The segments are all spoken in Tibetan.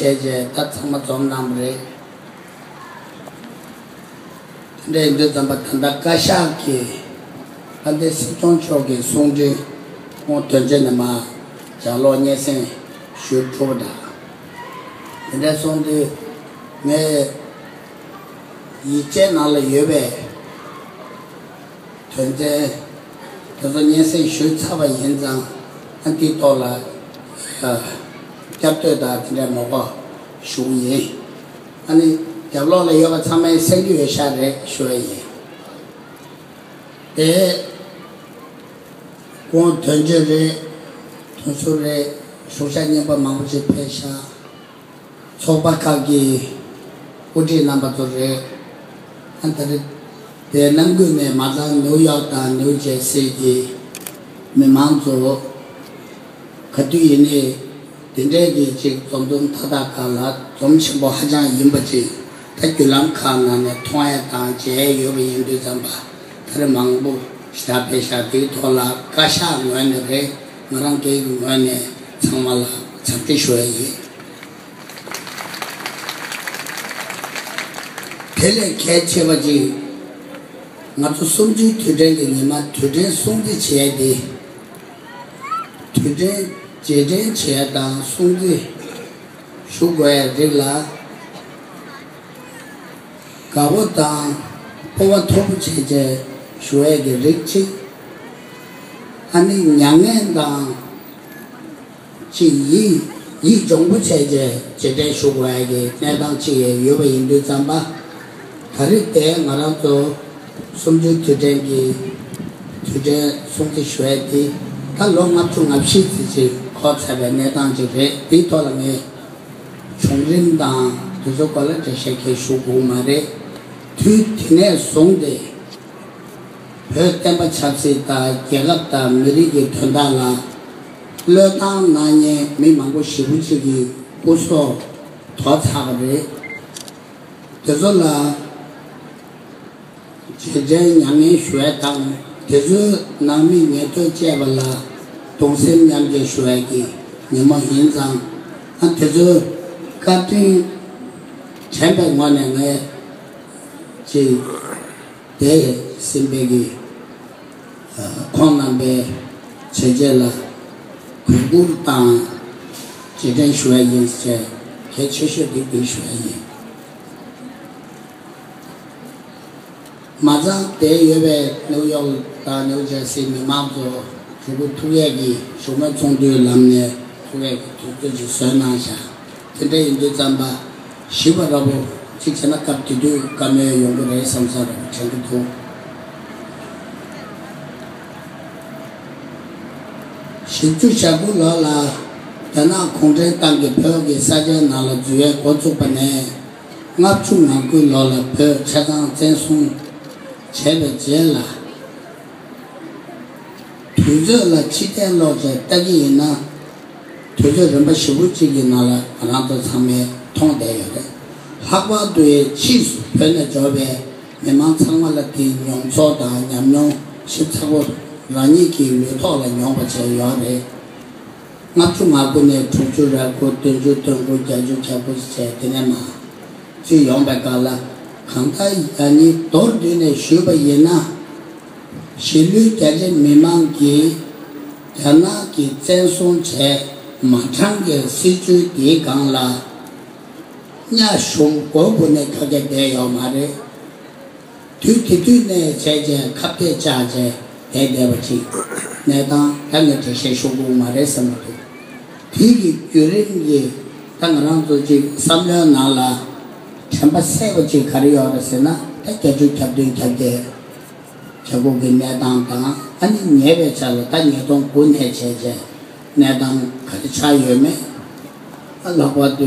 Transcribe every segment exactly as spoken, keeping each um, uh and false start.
བྱས་བྱས་ད་ཚང་མ་འཛོམས་གནང་བ་རེད། དེ་འདྲ་ཡིན་དུས་ཙམ་པ་ད་ལྟ་བཀའ་ཤག་གིས་དཔལ་ལྡན་སྲིད་སྐྱོང་མཆོག་གི་གསུང་འཕྲིན་ཁོང་དོན་ཆེན་ནས་མར་ལྗགས་ཀློག་སྙན་སེང་ཞུས་གྲུབ་པ་དང་། དེ་འདྲ་སོང་དུས་ངས་ཡིག་ཆའི་ནང་ལ་ཡོད་པའི་དོན་ཚན་དེ་ཚོ་སྙན་སེང་ཞུས་ཚར་བ་ཡིན་ཙང་། ཨ་འདིའི་ཐོག་ལ་ཨ་བསྐྱར་ཟློས་དང་དེ་འདྲ་མ་དགོས་ཞུ་གི་ཡིན། ཨ་ནི་རྒྱབ་ལོགས་ལ་ཡོད་པ་ཚང་མས་གསན་རྒྱུ་ཡོད་ཤག་རེད་ཞུ་བ་ཡིན། དེ་ཁོང་དོན་གཅོད་རེད། དོན་ཟུར་རེད། བཞུགས་ཤག་རྙིང་པ་མང་པོ་ཞིག་ཕེབས་ཤག་ཚོགས་པ་ཁག་གི་དབུ་ཁྲིད་རྣམ་པ་ཚོ་རེད། ཨ་ད་རེས་དེ་ནང་ཁུལ་ནས་མ་ཚང་ནིའུ་ཡོག་དང་ནིའུ་ཇེར་སི་གི་མི་མང་ཚོ་ག་དུས་ཡིན་ནའི་དེ་འདྲའི་གི་ཅིག་འཛོམས་འཛོམས་ཐག་ཐག་ཁག་ལ་འཛོམས་ཆེན་པོ་ཧ་ཅང་ཡིན་པ་ཅིག་ད་བརྒྱུད་ལམ་ཁག་ནང་ནས་མཐོང་ཡས་དང་མཇལ་ཡས་ཡོད་པ་ཡིན་དུས་ཙམ་པ། ད་རེས་མང་པོ་ཞེ་དྲག་ཕེབས་ཤག་དེའི་ཐོག་ལ་བཀའ་ཤག་ངོས་ནས་རེད། ང་རང་སྒེར་གྱི་ངོས་ནས་ཚང་མ་ལ་འཚམས་འདྲི་ཞུ་ཡས་ཡིན། དེ་ལས་གལ་ཆེ་བ་ཅིག་ང་ཚོ་གསུམ་བཅུའི་དུས་དྲན་གྱི་ཉི་མ་དུས་དྲན་སྲུང་བརྩི་བྱེད་ཡས་དེ། དུས་དྲན་རྗེས་དྲན་བྱེད་ཡས་དང་སྲུང་བརྩི་ཞུ་དགོས་ཡས་རིགས་ལ། དགའ་པོ་དང་སྤོབས་པ་མཐོ་པོ་བྱས་བྱས་ཞུ་ཡས་ཀྱི་རིགས་གཅིག་ཨ་ནི་མྱ་ངན་དང་ཅིག་ཡིད་ཡིད་འཇོང་པོ་བྱས་བྱས་རྗེས་དྲན་ཞུ་དགོས་ཡས་ཀྱི་གནས་སྟངས་གཅིག་ཡོད་པ་ཡིན་དུས་ཙམ་པ། ད་རེས་དེ་ང་རང་ཚོ་གསུམ་བཅུའི་དུས་དྲན་གྱི་དུས་དྲན་སྲུང་བརྩི་ཞུ་ཡས་དེ་ད་ལོ་ལྔ་བཅུ་ང་བཞི་ཙམ་ཅིག་འཁོར་ཚར་བའི་གནས་སྟངས་ཅིག་རེད། དེའི་ཐོག་ལ་ངས་བྱུང་རིམ་དང་དེ་ཚོ་སྐོར་ལ་འགྲེལ་བཤད་གང་ཞུ་དགོས་མ་རེད། དུས་དེ་ནས་བཟུང་སྟེ་བོད་བསྟན་པ་ཆབ་སྲིད་དང་རྒྱལ་ཁབ་དང་མི་རིགས་ཀྱི་དོན་དག་ལ་བློས་བཏང་གནང་མཁན་མི་མང་པོ་ཞེ་པོ་ཅིག་གི་སྐུ་སྲོག་དོར་ཚར་བ་རེད། དེ་ཚོ་ལ་རྗེས་དྲན་མྱ་ངན་ཞུ་ཡས་དང་དེ་ཚོའི་ནང་མི་ཉེ་འདབས་བཅས་པ་ལ་གདུང་སེམས་མཉམ་སྐྱེད་ཞུ་ཡས་ཀྱི་ཉིན་མོ་ཡིན་ཙང་། ཨ་དེ་ཚོའི་བཀའ་དྲིན་དྲན་པའི་ངོས་ནས་ངས་ཅིག་དེ་སེམས་པའི་གི་ཁོང་རྣམ་པའི་བྱས་རྗེས་ལ་གུས་བཀུར་དང་རྗེས་དྲན་ཞུ་ཡས་ཡིན་ཟེར་གལ་ཆེ་ཤོས་དེ་དེ་ཞུ་ཡས་ཡིན། མ་ཚང་དེ་ཡོད་པའི་ནིའུ་ཡོག་དང་ནིའུ་ཇར་སིའི་མི་མང་ཚོ་གྲོས་པོ་ཐུག་ཡས་ཀྱི་བཞུགས་མོལ་ཚོགས་འདུའི་ལམ་ནས་ཐུག་ཡས་ཀྱི་དུས་ཚོད་ཅིག་བཟོས་གནང་ཤག་དེ་འདྲ་ཡིན་དུས་ཙམ་པ་ཞིབ་པ་ར་བོ་གཅིག་བྱས་ན་སྐབས་དེ་དུས་བཀའ་མོལ་ཡོང་གི་རེད་བསམ་ས་ར་བོ་དྲན་གྱི་འདུག་བཞི་བཅུ་ཞེ་དགུ་ལོ་ལ་རྒྱ་ནག་གུང་ཁྲན་ཏང་གིས་བོད་ཀྱི་ས་ཆའི་ནང་ལ་འཛུལ་ཡས་འགོ་བཙུགས་པ་ནས། ལྔ་བཅུ་ང་དགུ་ལོ་ལ་བོད་ཆ་ཚང་བཙན་བཟུང་བྱས་པའི་རྗེས་ལ། དུས་ཚོད་ལ་ཕྱིར་ལྟ་ལོག་བྱས་ལྟ་གི་ཡིན་ན། དུས་ཚོད་རིམ་པ་ཞེ་པོ་གཅིག་གི་ནང་ལ་ང་རང་ཚོ་ཚང་མས་མཐོང་བསྡད་ཡོད་རེད། ལྷག་པར་དུ་ཕྱིས་སུ་བོད་ནས་འབྱོར་བའི་མི་མང་ཚང་མ་ལ་དེའི་མྱོང་ཚོར་དང་ཉམས་མྱོང་ཞིབ་ཚགས་པོ་རང་ཉིད་ཀྱི་ལུས་ཐོག་ལ་མྱོང་བ་བྱས་ཡོད་རེད། ལྔ་བཅུ་ང་དགུ་ནས་དྲུག་ཅུ་རེ་དགུ། བདུན་ཅུ་དོན་དགུ། བརྒྱད་ཅུ་གྱ་དགུ་བྱས་དེ་ནས་མར་ཚུར་ཡོང་བའི་སྐབས་ལ། གང་ལྟར་ཡང་ནི་མདོར་བསྡུས་ནས་ཞུས་པ་ཡིན་ན། གཞིས་ལུས་རྒྱ་ཆེ་མི་མང་གིས་རྒྱ་ནག་གིས་བཙན་བཟུང་བྱས་མ་དྲངས་ཀྱི་སྲིད་བྱུས་འདིའི་སྒང་ལ་གཉའ་ཞུམ་མགོ་སྒུར་ནས་ཁ་སྐད་བསྡད་ཡོད་མ་རེད། དུས་དེ་དུས་ནས་བྱས་རྗེས་ཁ་གཏད་བཅག་བྱས་བསྡད་བསྡད་པ་ཅིག་གནས་སྟངས་ད་ངས་འགྲེལ་བཤད་ཞུ་དགོས་མ་རེད་བསམ་གྱི་འདུག་དེ་གི་བརྒྱུད་རིམ་གྱིས་ད་ང་རང་ཚོ་ཅིག་བསམ་བློའི་ནང་ལ་དྲན་པ་གསལ་པོ་ཅིག་ག་རེ་ཡོད་རེད་ཟེར་ན། ད་བརྒྱད་ཅུ་གྱ་བདུན་གྱ་བརྒྱད་བྱ་སྒོ་གི་གནས་སྟངས་དང་། ཨ་ནི་ཉེ་བའི་ཆར་ལ་ད་ཉིས་སྟོང་དགུ་ནས་བྱས་རྗེས་གནས་སྟངས་ག་རེ་ཆགས་ཡོད་མེད། ཨ་ལྷག་པར་དུ་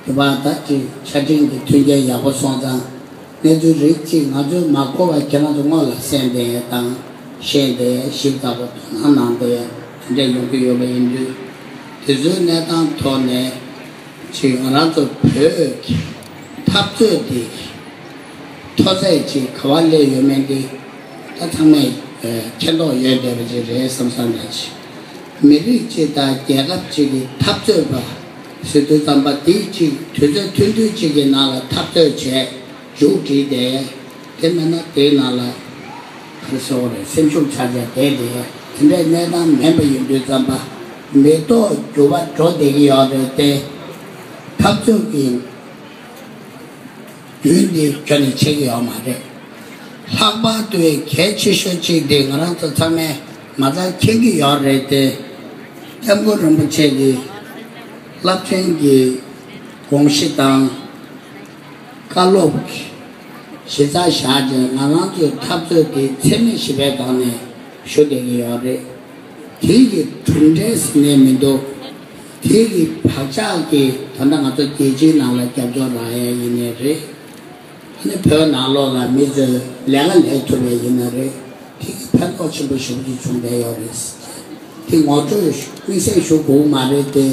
དེ་བར་ད་ཅིག་ཆ་འཕྲིན་གྱི་མཐུན་རྐྱེན་ཡག་པོ་སོང་ཙང་། གནས་ཚུལ་རིགས་གཅིག་ང་ཚོས་མ་གོ་བ་ཁྱེད་རང་ཚོ་སྔོན་ལ་གསན་བསྡད་དང་ཤེས་བསྡད། ཞིབ་ཚགས་པོ་དོ་སྣང་གནང་བསྡད། དེ་འདྲས་ཡོང་གི་ཡོད་པ་ཡིན་དུས། དེ་ཚོའི་གནས་སྟངས་ཐོག་ནས་ཅིག་ང་རང་ཚོ་བོད་ཀྱི་འཐབ་རྩོད་འདི་མཐོ་ཚད་ཅིག་ག་པར་སླེབས་ཡོད་མེད་འདི་ད་ཚང་མས་མཁྱེན་རྟོགས་ཡོད་བསྡད་པ་ཅིག་རེད་བསམ་བསམ་འདྲ་ཅིག་མི་རིགས་གཅིག་དང་རྒྱལ་ཁབ་གཅིག་གི་འཐབ་རྩོད་པ། ཟེར་དུས་ཙམ་པ་དེ་གཅིག་དུས་ཚོད་ཐུང་ཐུང་གཅིག་གི་ནང་ལ་འཐབ་རྩོད་བྱས་མཇུག་བསྒྲིལ་ཏེ། དེ་མིན་ན་དེའི་ནང་ལ་ག་རེ་ཟེར་དགོས་རེད། སེམས་ཤུགས་ཆག་ཆག་བསྡད་དེ། དེ་འདྲའི་གནས་སྟངས་མིན་པ་ཡིན་དུས་ཙམ་པ་མི་ཐོག་འགྱུར་བ་འགྲོ་བསྡད་ཀྱི་ཡོད་རེད་དེ། འཐབ་རྩོད་ཀྱི་རྒྱུན་འདི་ཁྱོན་ནས་ཆད་ཀྱི་ཡོད་མ་རེད། ལྷག་པར་དུ་གལ་ཆེ་ཤོས་གཅིག་དེ་ང་རང་ཚོ་ཚང་མས་མ་རྩ་མཁྱེན་གྱི་ཡོད་རེད་དེ། སྐྱབས་མགོན་རིན་པོ་ཆེ་གི་རླབས་ཆེན་གྱི་དགོངས་གཞི་དང་བཀའ་སློབ་གཞི་རྩར་བཞག་བྱས་ང་རང་ཚོའི་འཐབ་རྩོད་དེ་འཚེ་མེད་ཞི་བའི་སྒང་ནས་ཞུ་བསྡད་ཀྱི་ཡོད་རེད། དེ་གི་གྲུབ་འབྲས་ཟེར་ནས་མི་འདུག་དེ་གི་བག་ཆགས་ཀྱིས་ད་ལྟ་ང་ཚོ་རྒྱལ་སྤྱིའི་ནང་ལ་རྒྱབ་སྐྱོར་རག་ཡ་ཡིན་ནའི་རེད། ཨ་ནི་བོད་ནང་ལོགས་ལ་མི་ཚོས་ལས་ཀ་ལས་ཐུབ་པ་ཡིན་ན་རེད། དེ་གི་ཕན་ཐོགས་ཆེན་པོ་ཞེ་པོ་ཅིག་བྱུང་བསྡད་ཡོད་རེད། དེ་ངོ་སྤྲོད་དམིགས་བསལ་ཞུ་དགོས་མ་རེད་དེ།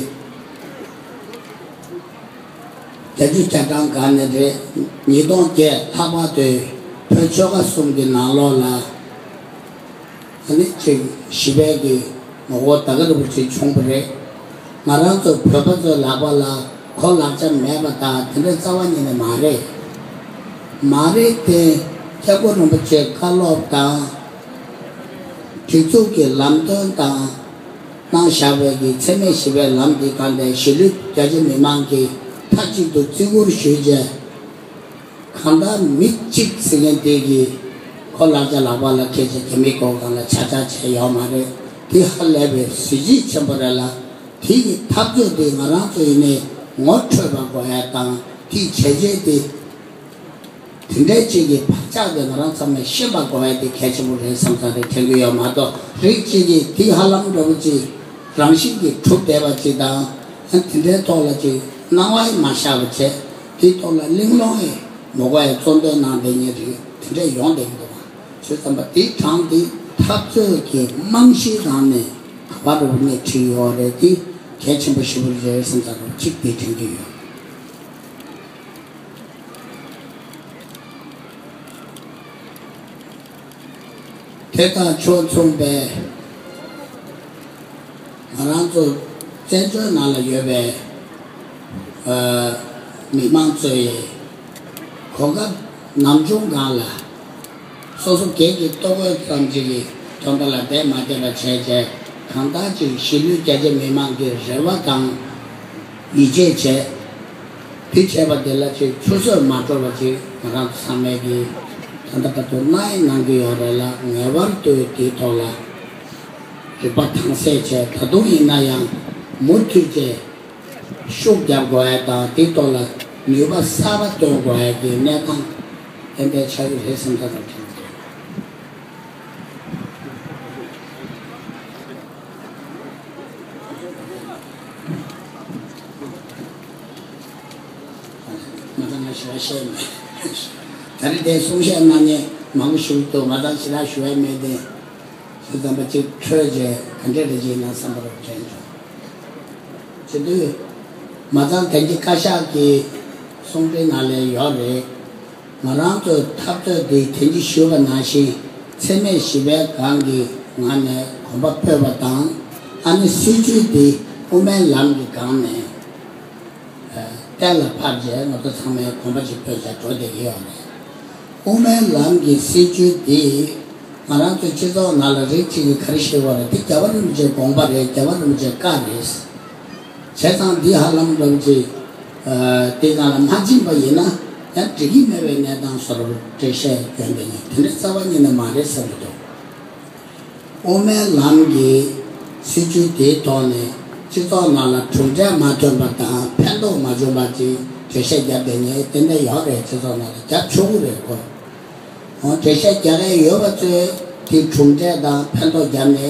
བརྒྱད་ཅུ་གྱ་གྲངས་སྒང་ནས་རེད། ཉིས་སྟོང་བརྒྱད་ལྷག་པར་དུ་བོད་ཆོལ་ཁ་གསུམ་གྱི་ནང་ལོགས་ལ། ཨ་ནི་ཅིག་ཞི་བའི་གི་ངོ་རྒོལ་ད་ག་རེ་བ་ཅིག་བྱུང་བ་རེད། ང་རང་ཚོ་བོད་པ་ཚོའི་ལག་པ་ལ་གོ་ལག་ཆ་མེད་པ་དང་དེ་འདྲ་རྩ་བ་ཉིད་ནས་མ་རེད། མ་རེད་དེ། སྐྱབས་མགོན་རིན་པོ་ཆེའི་བཀའ་སློབ་དང་། སྒྲིག་འཛུགས་ཀྱི་ལམ་སྟོན་དང་། གནང་བཞག་པའི་གི་འཚེ་མེད་ཞི་བའི་ལམ་འདི་སྒང་ནས་གཞིས་ལུས་རྒྱ་ཆེ་མི་མང་གིས་མཐའ་གཅིག་ཏུ་བརྩི་བཀུར་ཞུས་བྱས། གང་ལྟར་མི་གཅིག་ཟེར་མཁན་དེ་གིས་ཁོ་ལག་ཆ་ལག་པ་ལ་འཁྱེར་བྱས་རྒྱ་མིའི་གོ་སྒང་ལ་ཆག་ཆག་བྱས་ཡོད་མ་རེད། དེ་ཧ་ལས་པའི་གཟི་བརྗིད་ཆེན་པོ་རེད་ལ། དེ་གི་འཐབ་རྩོད་དེ་ང་རང་ཚོ་ཡིན་ནའི་ངོ་འཕྲོད་པ་དགོས་ཡ་དང་དེའི་བྱས་རྗེས་དེ། དེ་འདྲའི་ཅིག་གི་བག་ཆགས་དེ་ང་རང་ཚང་མས་ཤེས་པ་དགོས་ཡ་དེ་གལ་ཆེན་པོ་རེད་བསམ་ས་རེད་དྲན་གྱི་ཡོད་མ་གཏོགས། རིགས་གཅིག་གིས་དེ་ཧ་ལམ་འདྲ་པོ་ཅིག་རང་བཞིན་གྱིས་གྲུབ་བསྡད་པ་ཅིག་དང་། ཨ་དེ་འདྲའི་ཐོག་ལ་ཅིག་སྣང་བ་ཡང་མ་ཤར་བ་བྱས། དེའི་ཐོག་ལ་གླེང་སློང་ཡང་མི་དགོས་ཡ་གཙོ་འདོན་གནང་བསྡད་མཁན་རིགས་དེ་འདྲས་ཡོང་བསྡད་ཀྱི་འདུག་ག་བྱས་ཙམ་པ་དེའི་གྲངས་དེ་འཐབ་རྩོད་ཀྱི་རྨང་གཞིའི་སྒང་ནས་ག་པར་རུ་སྣེ་ཁྲིད་ཡོད་རེད། དེ་གལ་ཆེན་པོ་ཞེ་པོ་རེད་བསམ་ས་རུ་གཅིག་དེ་དྲན་གྱི་ཡོད། དེ་དང་ཕྱོགས་མཚུངས་པའི་ང་རང་ཚོ་བཙན་བྱོལ་ནང་ལ་ཡོད་པའི་ཨ་མི་མང་ཚོ་ཡི་གོ་སྐབས་ནམ་བྱུང་སྒང་ལ་སོ་སོ་སྒེར་གྱི་ལྟོ་གོས་ཙམ་ཅིག་གི་དོན་དག་ལ་བསྡད་མ་བསྡད་པ་བྱས་བྱས། གང་ལྟར་ཅིག་གཞིས་ལུས་རྒྱ་ཆེ་མི་མང་གི་རེ་བ་དང་ཡིད་ཆེས་བྱས། དེ་བྱས་པ་དེ་ལ་ཅིག་ཆུད་ཟོས་མ་འགྲོ་བ་ཅིག་ང་རང་ཚོ་ཚང་མས་ཀྱིས་ད་ལྟ་བར་དུ་གནང་ཡང་གནང་གི་ཡོད་རེད་ལ། ངེས་པར་དུ་དེའི་ཐོག་ལ་རིག་པ་དྭངས་གསལ་བྱས། ད་དུང་ཡིན་ན་ཡང་མུ་མཐུད་བྱས་ཤུགས་རྒྱབ་དགོས་ཡ་དང་། དེའི་ཐོག་ལ་ནུས་པ་གསར་པ་བཏོན་དགོས་ཡ་གི་གནས་སྟངས་ཏན་ཏན་ཆགས་ཀྱི་རེད་བསམ་ས་དང་། མ་ཚང་ང་ཞུ་བ་བཤད་མེད། ད་རེས་དེ་གསུང་བཤད་གནང་མཁན་མང་པོ་ཞིག་འདུག་ང་ཚང་ཞེ་དྲག་ཞུ་བ་མེད་དེ། ཞུ་ཙམ་པ་གཅིག་འཕྲོས་རྗེས་ག་འདྲས་རེ་བྱེད་ན་བསམ་པ་རུ་དྲན་བྱུང་། བྱེད་དུས། མ་ཚང་དན་གྱི་བཀའ་ཤག་གི་གསུང་འཕྲིན་ནང་ལ་ཡོད་རེད། ང་རང་ཚོའི་འཐབ་རྩོད་འདི་དེང་གི་ཞུས་པ་ནང་བཞིན་འཚེ་མེད་ཞི་བའི་སྒང་གི་ངང་ནས་གོམ་པ་སྤོས་པ་དང་། ཨ་ནི་སྲིད་བྱུས་འདི་དབུ་མའི་ལམ་གྱི་སྒང་ནས་གཏན་ལ་ཕབ་རྗེས་ང་ཚོ་ཚང་མས་གོམ་པ་གཅིག་སྤོས་བྱས་འགྲོ་བསྡད་ཀྱི་ཡོད་རེད། དབུ་མའི་ལམ་གྱི་སྲིད་བྱུས་འདི་ང་རང་ཚོའི་སྤྱི་ཚོགས་ནང་ལ་རིགས་གཅིག་གིས་ག་རེ་བཤད་ཀྱི་ཡོད་རེད། འདི་རྒྱལ་བ་རིན་པོ་ཆེའི་དགོངས་པ་རེད། རྒྱལ་བ་རིན་པོ་ཆེའི་བཀའ་རེད། བྱས་ཙང་འདི་ཧ་ལམ་ཙམ་ཅིག་ཨ་དེ་སྒང་ལ་མ་ཕྱིན་པ་ཡིན་ན་ཡང་འགྲིག་གི་མེད་པའི་གནས་སྟངས་བཟོ་འདྲ་འགྲེལ་བཤད་བསྐྱོན་པ་ཡིན། དེ་འདྲ་རྩ་བ་ཉིད་ནས་མ་རེད་བསམ་གྱི་འདུག་དབུ་མའི་ལམ་གྱི་སྲིད་བྱུས་དེའི་ཐོག་ནས་སྤྱི་ཚོགས་ནང་ལ་གྲུབ་འབྲས་མ་ཐོན་པ་དང་ཕན་ཐོགས་མ་བྱུང་བ་ཅིག་འགྲེལ་བཤད་བརྒྱབ་བསྡད་མཁན་ཏན་ཏན་ཡོད་རེད། སྤྱི་ཚོགས་ནང་ལ་བརྒྱབ་ཆོག་གི་རེད་གོ། འོ་འགྲེལ་བཤད་རྒྱག་མཁན་ཡོད་པ་ཚོས་དེ་གྲུབ་འབྲས་དང་ཕན་ཐོགས་བརྒྱབ་ནས།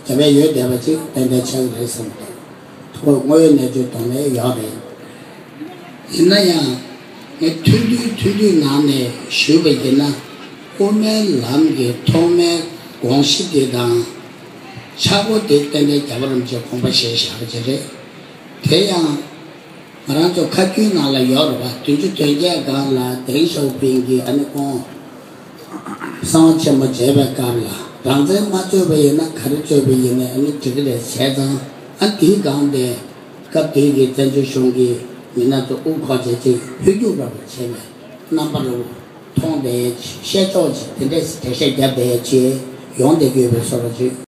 རྒྱ་བལ་ཡོད་བསྡད་པ་ཅིག་ཏན་ཏན་ཆགས་ཀྱི་རེད་བསམ་འདུག་ཐོག་དངོས་ཡོད་གནས་ཚུལ་དོ་ནས་ཡོད་རེད། ཡིན་ན་ཡང་ངས་ཐུང་ཐུང་ཐུང་ཐུང་ནང་ནས་ཞུས་པ་ཡིན་ན། དབུ་མའི་ལམ་གྱི་ཐོག་མའི་དགོངས་གཞི་དེ་དང་། ཆག་སྒོ་དེ་ཏན་ཏན་རྒྱལ་བ་རིན་པོ་ཆེས་དགོངས་པ་བཞེས་བཞག་པ་ཅིག་རེད། དེ་ཡང་། ང་རང་ཚོ་ཁ་རྒྱུན་ནང་ལ་ཡོད་རེད་པ། བདུན་ཅུ་དོན་བརྒྱད་སྒང་ལ་ཌེང་ཞའོ་ཕིང་གིས་ཨ་ནི་ཁོང་གསང་བ་ཆེན་མོ་མཇལ་བའི་སྐབས་ལ། རང་བཙན་མ་རྩོད་པ་ཡིན་ན་ག་རེ་རྩོད་པ་ཡིན་ནའི་ཨ་ནི་འགྲིག་གི་རེད་བྱས་ཙང་། ཨ་དེའི་སྒང་དེ་ སྐབས་དེའི་གི་བཙན་བྱོལ་གཞུང་གི་མི་སྣ་ཚོ་དབུ་འཁོར་བྱས་ཅིག་ཧོལ་རྒྱུག་འགྲོ་བ་བྱས་པའི་རྣམ་པ་ལ་མཐོང་བསྡད་ཡས་ཅིག་བཤད་ཕྱོགས་ཅིག་དེ་འདྲས་འགྲེལ་བཤད་བརྒྱབ་བསྡད་ཡས་ཅིག་ཡོང་བསྡད་ཀྱི་ཡོད་པའི་བཟོ་འདྲ་ཅིག